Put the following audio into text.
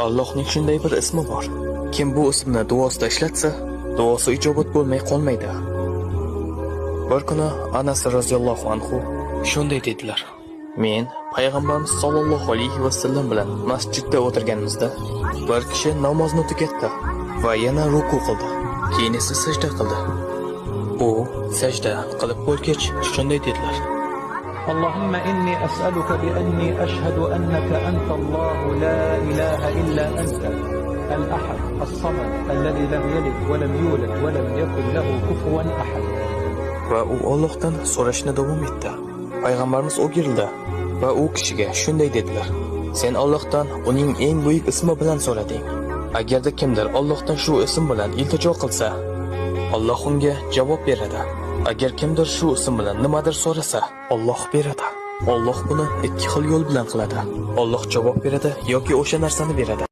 Allohning shunday bir ismi bor. Kim bu ismni duosida ishlatsa, duosi ijobat bo'lmay qolmaydi. Bir kuni Anas roziyallohu anhu shunday dedilar: Men payg'ambarimiz sollallohu alayhi vasallam bilan masjidda o'tirganimizda bir kishi namozni tugatdi va yana ruku qildi. Keyin esa sajda qildi. U sajda qilib bo'lgach shunday dedilar: اللهم إني أسألك بأني أشهد أنك أنت الله لا إله إلا أنت الأحد الصمد الذي لم يلد ولم يولد ولم يكن له كفوا أحد. Va u Allohdan so'rashni davom etdi. Payg'ambarimiz o'girildi va u kishiga shunday dedilar: Sen Allohdan uning eng buyuk ismi bilan so'rading. Agarda kimdir Allohdan shu ism bilan iltijo qilsa, Alloh unga javob beradi. Agar kimdir shu ism bilan nimadir so'rasa, Alloh beradi. Alloh buni ikki xil yo'l bilan qiladi. Alloh javob beradi yoki o'sha narsani beradi.